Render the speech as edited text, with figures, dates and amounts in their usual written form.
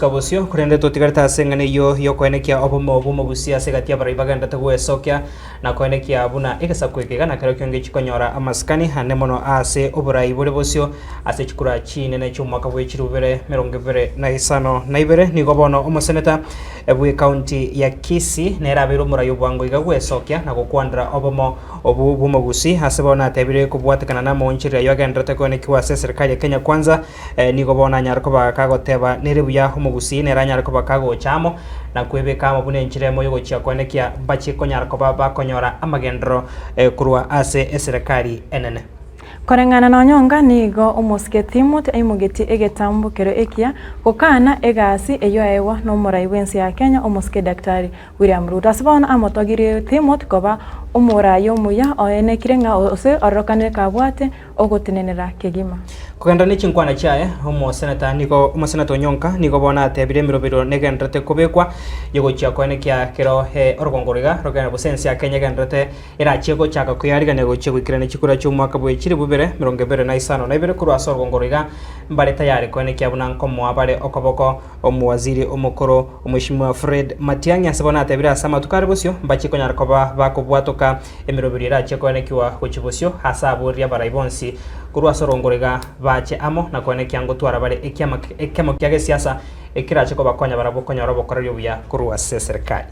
Goika bosio, korende totigarete ase eng'ana eyio y'okoenekia obomo bw'omogusia ase egati y'abarai bagenderete gwesokia na koenekia buna egesaku eke iga nakerokio ngechikonyora amasikani ane mono ase oborai bore bosio ase chikura chinene chi'omwaka bwe chirubere 2052. Nigo bono omoseneta bw'ecounty ya Kisii nere abeire omorai obwango iga gwesokia na gokwanera obomo obu bw'omogusi ase bono atebire kobwatekana namaonchorero ayio agenderete koenekiwa ase eserikari ya Kenya Kwanza Nigo bono anyare koba kagoteba, Nere buya omogusii nere anyare koba kagocha amo, na kwebeka amo buna enchera emo y'ogochia koenekia mbachie konyara koba bakonyora amagenderero korwa ase eserekari enene. Koreng'ana nonyonga nigo omosike Timothy aimogetie egetambokero ekiya gokana egasi eyio aegwa nomorai bw'ense ya Kenya omosike Daktari William Ruto. Ase bono amotogirie Timothy koba omorai omuya oenekire ng'a gose ororokanire kabwate ogotenenera kegima. Kogenda ne chinkwana chiaye, omoseneta nigo omoseneta Onyonka nigo bono atebire emerobero negendererete kobekwa yogochia koenekia kero orogongo roiga rogende gose ense ya Kenya egendererete erachie gochaka koyarigania gochia goikerania chikura chi'omwaka bwe chilifu bibere 2052 korwa ase orogongo roiga mbare tayari koenekia buna nkomoa bare okoboko omowaziri omokoro Omweshimiwa Fred Matiang'i ase bono atebire ase amatuko are bosio mbachie konyara koba bakobwatoka Emeroberi erachie koenekiwa gochia bosio ase aboriri abarai bonsi korwa ase orongoro iga bache amo na koenekia ngotwara bare ekiama ekemo kia gesiasa ekerache kobakonya barabwo konyora obokoreri obuya korwa ase eserekari.